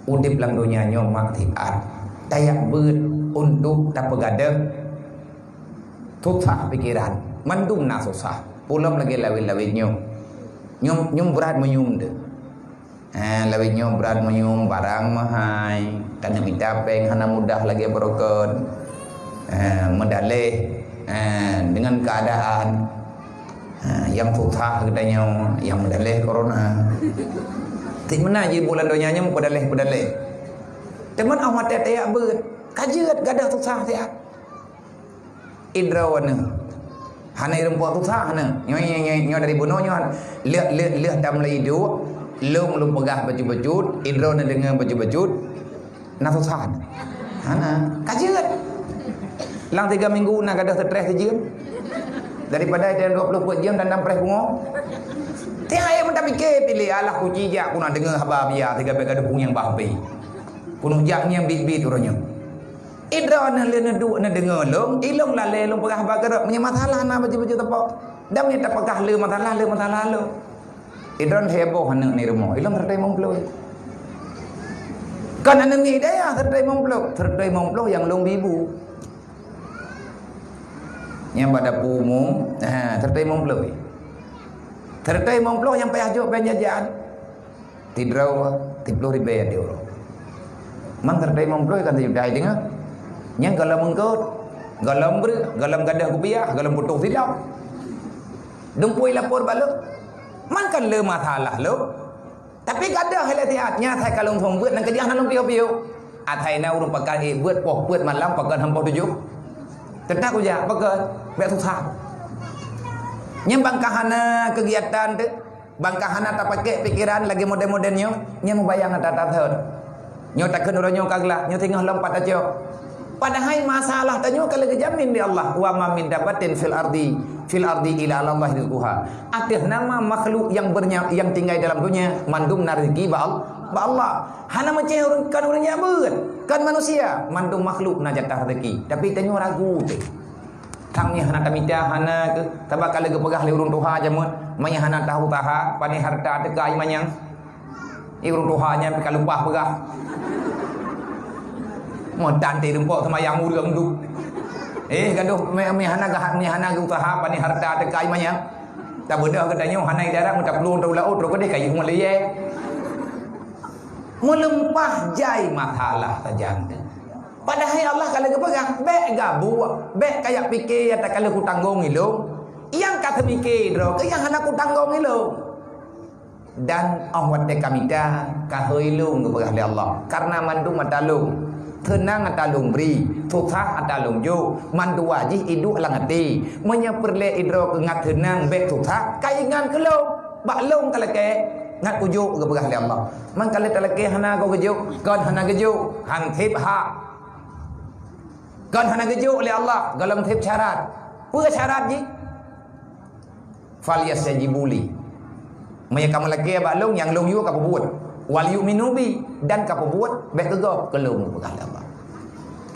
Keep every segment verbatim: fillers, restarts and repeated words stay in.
Udeb lam donya nyoe mak siat, tajak beuet untuk tapeugadôh susah pikeran. Mandum na susah. Pulom lagée lawét-lawét nyoe. Nyoe, nyoe brat meunyoe deuh. Eh, lawét nyoe brat meunyoe, barang meuhai, taneuk mita péng hana mudah lagée beurokon. Eh, meudaléh, eh, dengan keadaan, eh, nyang susah geutanyoe, nyang meudaléh corona. Tiep meunan jih bulan donya nyoe meudaléh-meudaléh. Teuma 'oh watée tajak beuet, ka jeuet gadôh susah siat. Idroe neuh. Hana irumpok susah neuh. Nyoe, nyoe, nyoe, nyoe dari bunoe nyoe. Lheueh, lheueh, lheueh tam lé iduek, lôn, lôn peugah bacut-bacut, idroe neuh deungoe bacut-bacut. Na susah neuh. Hana. Ka jeuet. Lam tiga minggu na gadôh stres sijeuem. Daripada ada dua puluh peuet jeuem dan enam preh pungo. Tiap ayat meuta pike pilih alah kuci jak ku na deungoe haba biasa gabe gaduh nyang bah pi. Kunok jak nyang bit-bit uroe nyoe. Idroe neuh lé neuduek neudeungoe lôn, ilôn lalé lôn peugah haba keudroe. Meunyoe masalah na bacut-bacut teupok. Dan meunyoe tapeugah le masalah, le masalah lôn. Idroe neuh heboh aneuk ni rumoh. Ilôn serta imong ploh. Kon aneuk ni daya serta imong ploh. Serta imong ploh nyang lôn bibu. Nyang bak dapu umum, ha, serta imong ploh. Serta imong ploh nyang payah jok péng jajan. Tidroe, tiep ploh ribée di uroe. Man teurimong ploh kan teujuta deungoe. Nyang gohlom eungkôt, gohlom breueh, gohlom gadôh kupiah, gohlom putôh silop. Dum pui lapor bak lôn. Man kan le masalah lôn. Tapi gadôh lé siat, nyan asai ka lôn seumeubeuet nyang keujih hana lôn piôh-piôh. Asai na ureuëng pakat ék beuet poh peuet malam pakon hana poh tujoh. Teutap kujak, pakon, bék susah. Nyan ban ka hana keugiatan teuh. Ban ka hana tapakèk pikeran lagèe model-model nyoe, nyan mubayang ata that. Nyoe takheun uroe nyoe ka glah, nyoe singoh lom pat tacok. Padahai masalah tanyoe ka lheueh geujamin lé Allah, "Wa ma min dabbatin fil ardi, fil ardi illa 'alallahi rizquha." Ateueh nama makhluk nyang bernya-, nyang tinggai dalam donya, mandum na rezeki bak Al-, bak Allah. Hana meucéh ureueng, kon ureueng jak beuet, kon manusia, mandum makhluk na jatah rezeki. Tapi tanyoe ragu teuh. Tang nyan hana tamita, hana keuh, sabab ka lheueh geupeugah lé ureueng tuha jameun, meunyo hana tausaha, pane hareuta teuka ié manyang. Ié ureueng tuha nyan pih ka lumpah peugah. Meutan teuh rumpok seumayang ureueng tu. Eh, gadoh, mé, mé hana geuha-, mé hana geusaha, pane hareuta teuka ié manyang. Tabeudôh geutanyoe hana idarat, meutaplueng taulaôt, trok keudeh kayue meuliyée. Meulumpah jai masalah sajan teuh. Padahai Allah ka lheueh geupeugah, "Bék gabuek, bék kajak pike ata ka lheueh kutanggong ilôn. Nyang ka teumike droe keuh nyang hana kutanggong ilôn." Dan óh watée kamita, ka hôi lôn geupeugah lé Allah, "Kareuna mandum ata lôn, teunang ata lôn bri, susah ata lôn jok, mandua jih iduek lam até. Meunyoe peureulée droe keuh ngat teunang bék susah, ka ingat keu lôn, bak lôn ka lakée ngat kujok," geupeugah lé Allah. Man ka lheueh talakée hana goe geujok, kon hana geujok, han seb hak. Kon hana geujok lé Allah, gohlom seb syarat. Peue syarat jih? "Falyastajibu li." Meunyoe kamoe lakée bak lôn, nyang lôn yue kapeubuet. "Wal yu'minu bi," dan kapeubuet bék keu gob, keu lôn geupeugah lé Allah.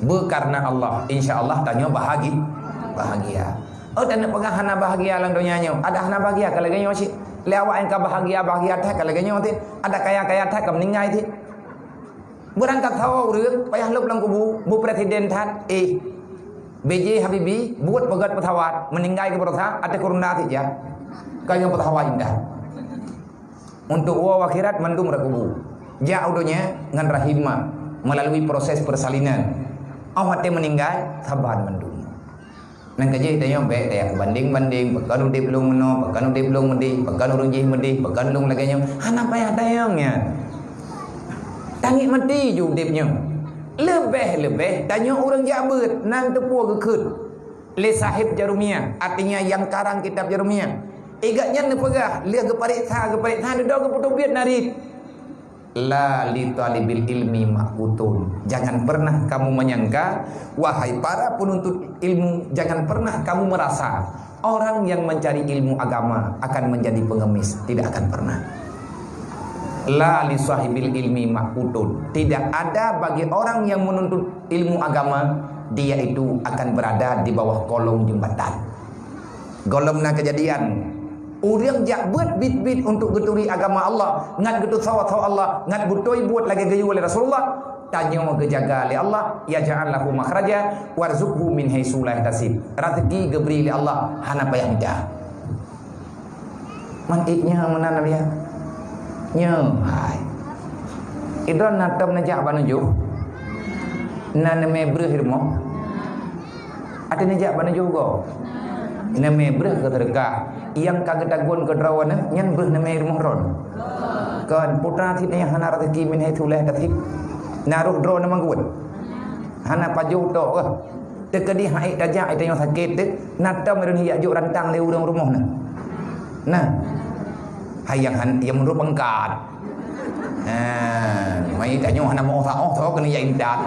Beukareuna Allah, insya Allah tanyoe bahagi-, bahagia. Oh, taneuk peugah hana bahagia lam donya nyoe. Adak hana bahagia ka lagée nyoe cit. Lé awak nyang ka bahagia-bahagia that ka lagée nyoe cit. Adak kaya-kaya that ka meuninggai cit. Beurangkat sawoe ureueng payah lôb lam kubu, beupresiden that, eh, B J Habibie buet peugét peusawat, meuninggai keu baroesa ateueh kurunda cit jak. Ka nyang peusawat indah. Untuk woe akhirat mandum rot kubu. Jak u donya ngon rahim ma, meulalu proses persalinan. Óh watée meuninggai, saban mandum. Nyan ka jeuet tanyoe bék tayue bandeng-bandeng, pakon udeb lôn meunoe, pakon udeb lôn meudeh, pakon ureueng jih meudeh, pakon lôn lagée nyoe. Hana payah tayue nyan. Tangiek maté ju udeb nyoe. Leubeh-leubeh tanyoe ureueng jak beuet, nan teupeue geukheun lé sahib Jarumiah, artinya nyang karang kitab Jarumiah. Igat nyan neupeugah, lheueh geupareksa, geupareksa, dudoe geupeutubiet narit. La li talibil ilmi maqutun. Jangan pernah kamu menyangka, wahai para penuntut ilmu, jangan pernah kamu merasa orang yang mencari ilmu agama akan menjadi pengemis. Tidak akan pernah. La li sahibil ilmi maqutun. Tidak ada bagi orang yang menuntut ilmu agama, dia itu akan berada di bawah kolong jembatan. Gohlom na keujadian, Ureuëng jak beuet bit-bit untuk geuturi agama Allah, ngat geutusoe-soe Allah, ngat beutôi buet lagée geuyue lé Rasulullah, tanyoe geujaga lé Allah, yaj'al lahu makhraja, warzuqhu min haitsu la yahtasib. Raseuki geubri lé Allah, hana payah mita. Man ék nyoe meunan Nabi ya. Nyoe hai. Idon na tom neujak bak nujoh. Na neumé breuh rumoh. Até neujak bak nujoh gob. Neumé breuh keu seudeukah. Nyang ka geutagun keu droeneuh nyan breuh neumé rumoh droen. Kon putra cit nyang hana raseuki min haitsu la yahtasib. Na roh droeneuh manggut. Hana pajoh tok keuh. Teukeudi hai tajak, hai tanyoe sakét teuh, na tom ureuëng jak jok rantang lé ureuëng rumoh na. Nah. Hai nyang han, nyang meunurot pangkat. Ha, mai tanyoe hana meu sa-oh, soe keuneuk jak intat.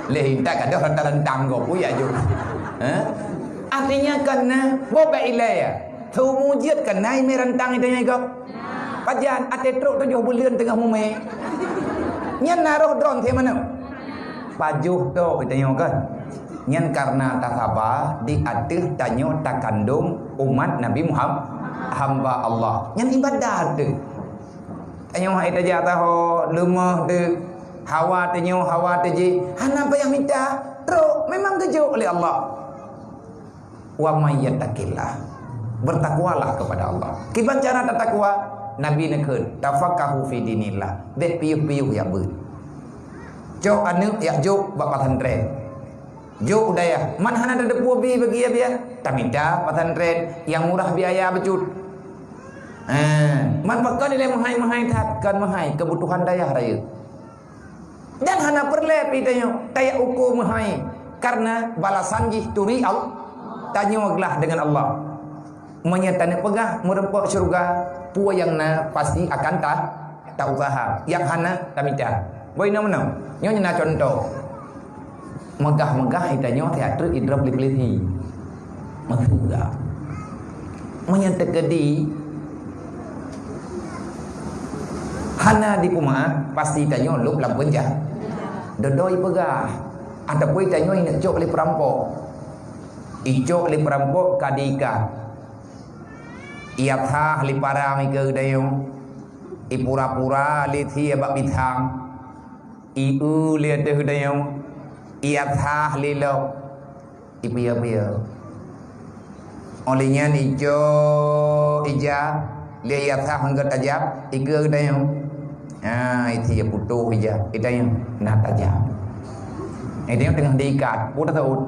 Lé intat ka deuh rantang-rantang gob, peue jak jok. Ha? Artinya kan na, boh bak ilée ya. Seumu jeuet kan na imé rantang hai tanyoe gob. Pajan até trok tujoh buleuen teungoh mumé. Nyan na roh droen thé meunan. Pajoh tok hai tanyoe kan. Nyan karena tasaba di ateueh tanyoe takandong umat Nabi Muhammad, hamba Allah. Nyan ibadat teuh. Tanyoe hai tajak taho, leumoh teuh, hawa tanyoe, hawa tajih, hana payah mita, trok memang geujok lé Allah. Wa may yattaqillah, bertakwalah kepada Allah. Kiban cara tatakwa? Nabi neukheun, tafaqahu fi dinillah, bék piôh-piôh jak beuet. Cok aneuëk jak jok bak pesantren. Jok u dayah, man hana tateupeue bi bagi ya biaya, tamita pesantren nyang murah biaya bacut. Ha, man pakon ilée meuhai-meuhai that, kon meuhai, keubutuhan dayah rayeuk. Dan hana peureulée pih tanyoe tajak uko meuhai, karena balasan jih turi Allah, tanyoe glah deungon Allah. Meunyoe taneuk peugah meureumpok syeuruga, peue nyang na pasti akan ta, ta usaha. Nyang hana, tamita. Boh inoe meunoe. Nyoe na cuntoh. Meugah-meugah ita nyoe siat treuk idrob lé peulisi. Meusyeuruga. Meunyoe teukeudi hana dipeumaáf, pasti tanyoe lôb lam peunja-, dodo ipeugah. Ataupun tanyoe ineuk cok lé peurampok. Icok lé peurampok ka diikat. Iasah lé parang ikeue tanyoe. Ipura-pura lé sie bak pisang. Ieu lé ateueh tanyoe. Iasah lé lok. Ipiôh-piôh. Óh lheueh nyan icok ija, lé iasah ngon tajam, ikeue tanyoe. Ha, isi putôh ija, itanyoe na tajam. Itanyoe teungoh diikat, peue tasaut?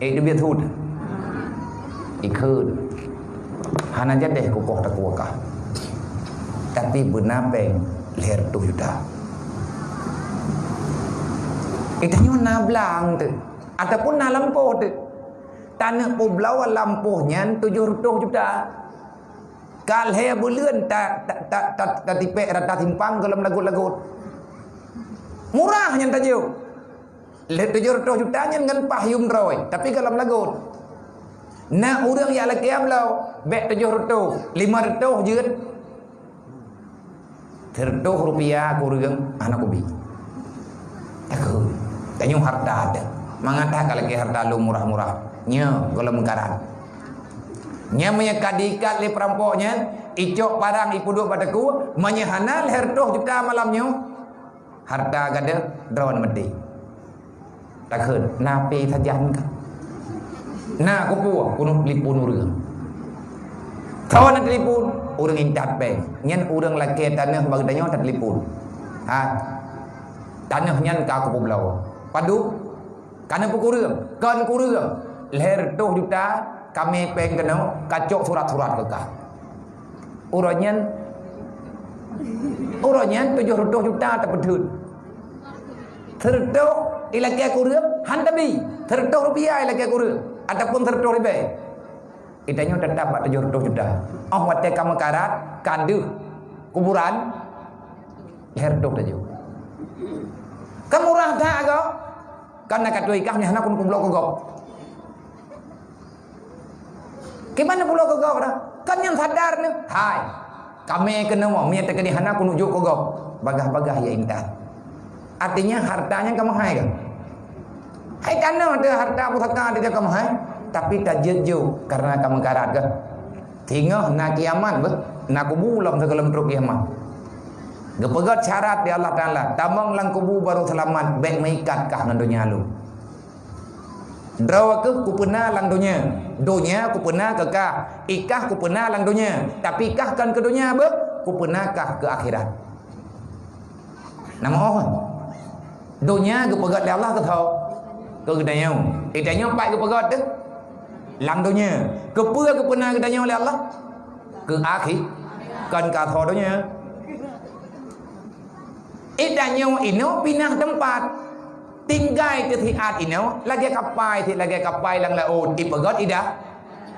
Eh, teubiet thot. Ikheun. Hana jadeh kukoh takuaka. Tapi beuna péng lhèe reutôh juta. Itanyoe na blang teuh. Ataupun na lampôh teuh. Taneuk peubloe lampôh nyan tujoh reutôh juta. Ka lhèe buleuen ta, ta, ta, ta, tatipék rata simpang gohlom lagot-lagot. Murah nyan tajok. Lhèe tujoh reutôh juta nyan ngon paih yum droe, tapi gohlom lagot. Na ureueng nyang lakèe bloe, bèk tujoh reutôh, limong reutôh jeuet. Sireutôh rupiah keu ureueng hana kubi. Takheun, tanyoe hareuta teuh. Mangat that ka lakèe hareuta lôn murah-murah. Nyoe gohlom meukarat. Nyan meunyoe ka diikat lé peurampok nyan, icok parang ipeuduek bak teungku, meunyoe hana lhèe reutôh juta malam nyoe, hareuta gadôh droeneuh maté. Takheun, na pé sajan ka. Na kupeue, keuneuk telepon ureueng. Soe na telepon, ureueng intat péng. Nyan ureueng lakèe tanoh bak geutanyoe tatelepon. Ha. Tanoh nyan ka kupeubloe. Padub? Ka na peue keu ureueng? Kon keu ureueng. Lhèe reutôh juta, ka mè péng keunoe, ka cok surat-surat keu kah. Uroe nyan, uroe nyan tujoh reutôh juta tapeutheun. Sireutôh ilakèe keu ureueng, han tabi. Sireutôh rupiah ilakèe keu ureueng, ataupun sireutôh ribèe. Itanyoe teutap bak tujoh reutôh juta. Óh watèe ka meukarat, ka deuh kuburan, lhèe reutôh tajok. Ka murah that gob. Kan na katôi kah meuhana keuneuk peubloe keu gob. Kiban na peubloe keu gob dah? Kan nyan sadar nyan. Hai. Ka mè keunoe, mè teukeudi hana keuneuk jok keu gob. Bagaih-bagaih ya intat. Artinya hareuta nyan ka meuhai kah? Hai tanoh teuh hareuta pusaka teuh ka meuhai, tapi tajeuet jok karena ka meukarat kah? Singoh na kiamat beuh, na kubu lom sigohlom trok kiamat. Geupeugét syarat di Allah Taala, tamong lam kubu barô seulamat, bék meuikat kah ngon donya lom. Droe keuh kupeuna lam donya, donya kupeuna keu kah, i kah kupeuna lam donya, tapi kah kon keu donya beuh, kupeuna kah keu akhirat. Nama oh? Donya geupeugét lé Allah keu tho? Keu geutanyoe. Geutanyoe pat geupeugét teuh? Lam donya. Keupeue geupeuna geutanyoe lé Allah? Keu akhi-, kon keu tho donya. Geutanyoe inoe pinah teumpat. Tinggai teusiat inoe lagée kapai sit lagée kapai lam laôt. Ipeugét i da-,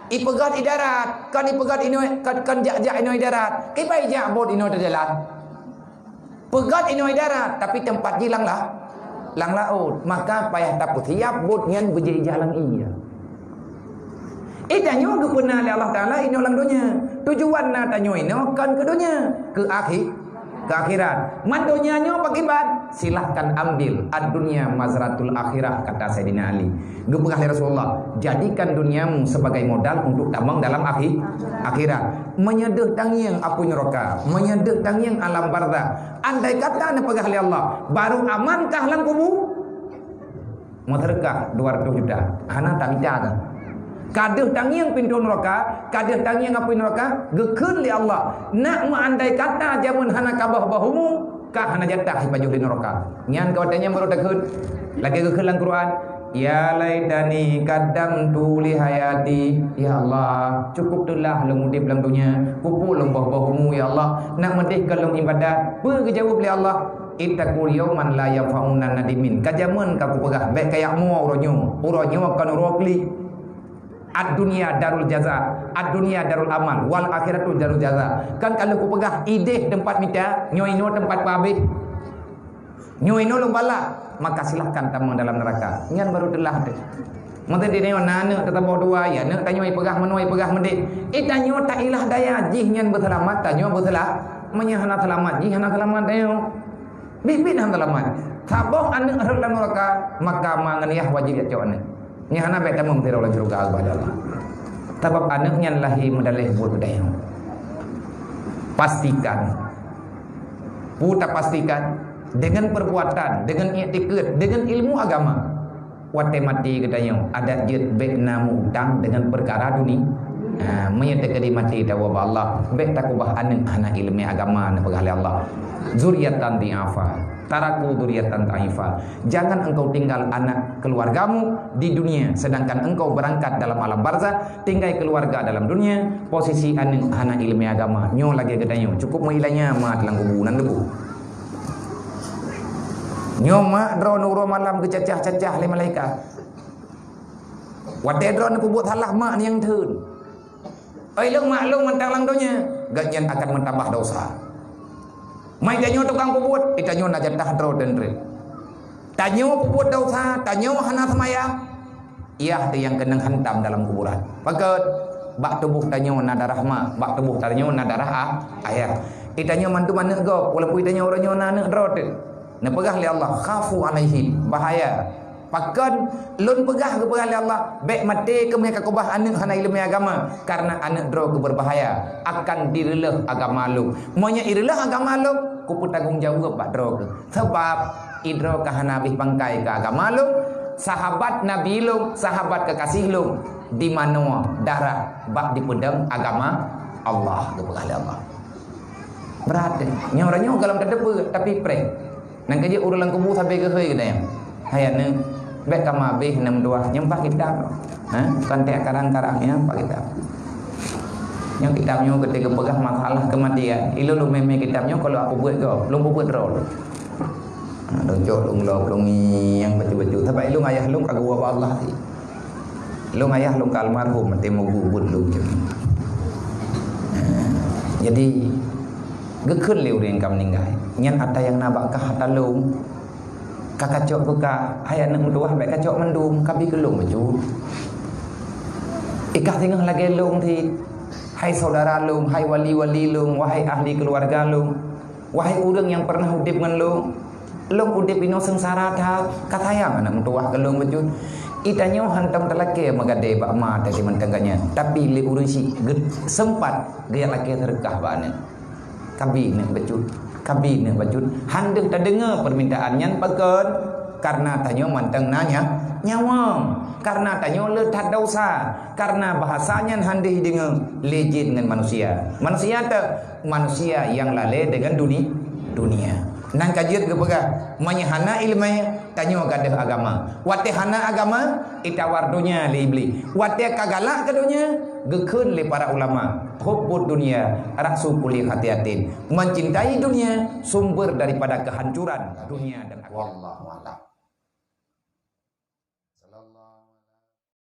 ipeugét i darat. Kon ipeugét inoe, kon, kon jak-jak inoe i darat. Kiban jak bot inoe teujalan. Peugét inoe i darat, tapi teumpat jih lam la-, lam laôt. Maka payah tapeusiab bot nyan beujeuet jalan iya. Eh, tanyoe geupeuna lé Allah Taala inoe lam donya. Tujuan na tanyoe inoe kon keu donya, keu akhi-, keu akhirat. Man donya nyoe pakiban, silahkan ambil. Ad-dunya mazratul akhirah, kata Saidina Ali. Geupeugah lé Rasulullah, "Jadikan duniamu sebagai modal untuk tamong dalam akhi-, akhirat." Meunyoe deuh tangieng apui nuraka, meunyoe deuh tangieng alam barzakh, andai kata neupeugah lé Allah, "Barô aman kah lam kubu?" Meuseudeukah dua ratus juta, hana tamita kah? Ka deuh tangieng pintoe nuraka, ka deuh tangieng apui nuraka, geukheun lé Allah, "Nak meuandai kata jameun hana ka boh-boh umu, ka hana jatah ipajoh di nuraka." Nyan ka watée nyan barô takheun. Lagée geukheun lam Quran, "Ya laitani qaddamtu li hayati." Ya Allah, cukup teulah lôn udeb lam donya. Kupeue lôn boh-boh umu, ya Allah. Nak meudeh keu lôn ibadat. Peue geujaweueb lé Allah? "Ittaqu yauman la yanfa'u nadimin." Ka jameun ka kupeugah, bék kajak mo uroe nyoe. Uroe nyoe kon uroe klik. Ad-dunya darul jaza, ad-dunya darul amal, wal akhiratu darul jaza. Kan ka lheueh kupeugah, ideh teumpat mita, nyoe inoe teumpat peuhabéh. Nyoe inoe lôn balah, maka silahkan tamong dalam neuraka. Nyan barô teulah teuh. Meunteuk di tanyoe na aneuk teutabôh dua, ya aneuk tanyoe ipeugah meunoe, ipeugah meudeh. Eh, tanyoe tailah daya, jih nyan beuseulamat, tanyoe beuseula-, meunyoe hana seulamat, jih hana seulamat tanyoe. Biet-biet hana seulamat. Saboh aneuk rhot lam neuraka, maka ma ngon yah wajéb jak cok aneuk. Nyan hana bék tamong sidroe lam syeuruga, ubah Allah. Sabab aneuk nyan lahé meudaleh buet geutanyoe. Pastikan. Peue tapastikan? Dengan perbuatan, dengan iktikad, dengan ilmu agama. Watée maté geutanyoe, adat jeuet bék na meu-utang dengan peukara duni-, ha, meunyoe teukeudi maté tawoe bak Allah, bék takeubah aneuk hana iéleumé agama, neupeugah lé Allah, "Zurriyatan dhi'afa, taraku zurriyatan dha'ifa." Jangan engkau tinggal anak keluargamu di dunia, sedangkan engkau berangkat dalam alam barzakh, tinggai keluarga dalam dunia, posisi aneuk hana iéleumé agama. Nyoe lagée geutanyoe, cukup meuilanya mat lam kubu nan leubeh. Nyoe mak droeneuh uroe malam geucacah-cacah lé malaikat. Watée droeneuh peubuet salah mak nyang theun. Oi lôn mak lôn mantong lam donya, gobnyan akan meutamah desya. Mai tanyoe tukang peubuet, eh, tanyoe na jatah droe teuntreuk. Tanyoe peubuet desya, tanyoe hana seumayang, yah teuh nyang keunong hantam dalam kuburan. Pakon? Bak tuboh tanyoe na darah mak, bak tuboh tanyoe na darah a-, ayah. Eh, tanyoe mandum aneuk gob, walaupun tanyoe uroe nyoe na aneuk droe teuh. Neupeugah lé Allah, "Khafu alaihim," bahaya. Pakon lôn peugah, geupeugah lé Allah, bék maté keuh meukakeubah aneuk hana iéleumé agama, kareuna aneuk droe keuh beubahaya, akan direuleuh agama lôn. Meunyoe ireuleuh agama lôn, kupeutanggong jaweueb bak droe keuh. Sabab, idroe ka hana habéh pangkai keu agama lôn, sahabat Nabi lôn, sahabat keukaséh lôn, dimanoe darah bak dipeudong agama Allah, geupeugah lé Allah. Brat deh. Nyoe uroe nyoe gohlom tateupeue, tapi preh. Nang keujeuet ureuëng lam kubu sabe geuhôi geutanyoe. Hai aneuk, bék kama habéh nam dua nyeumpah kitab. Ha? Kon teuh karang-karang nyeumpah kitab. Nyoe kitab nyoe geutanyoe geupeugah masalah keumatian. Ilôn lôn mé-mé kitab nyoe keu lôn peubuet gob, lôn peubuet droe lôn. Ha, lôn cok lôn lop lôn ngieng bacut-bacut. Sabab ilôn ayah lôn ka geuwoe bak Allah sit. Lôn ayah lôn ka almarhum, maté meubuet-buet lôn cit. Jadi, geukheun lé ureuëng ka meuninggai. Nyan ata nyang na bak kah ata lôn. Ka kacok keu kah, hai aneuk meutuwah bék kacok mandum, ka bi keu lôn bacut. Ikah singoh lagée lôn sit, hai saudara lôn, hai wali-wali lôn, wahai ahli keuluwarga lôn. Wahai ureuëng nyang peureunah udeb ngon lôn, lôn udeb inoe seungsara that, ka sayang aneuk meutuwah keu lôn bacut. Tanyoe hantom talakée meugadée bak ma teuh mantong gobnyan, tapi lé ureuëng syiek geu-, seumpat geujak lakée seudeukah bak aneuëk. Kabi neuh bacut, kabi neuh bacut. Handeuh tadeungoe peumintaan nyan pakon? Karena tanyoe mantong na nya-, nyawöng. Karena tanyoe le that desya. Karena bahasa nyan handeuh jideungoe lé jén ngon manusia. Manusia teuh, manusia nyang lalée deungon duni-, dunia. Nan ka jeuet geupeugah, meunyoe hana iéleumé, tanyoe gadôh agama. Watée hana agama, itawar donya lé Iblih. Watée ka galak keu donya, geukheun lé para ulama, "Hubbud dunya ra'su kulli khati'atin." Mencintai dunia sumber daripada kehancuran dunia dan akhirat. Wallahu a'lam.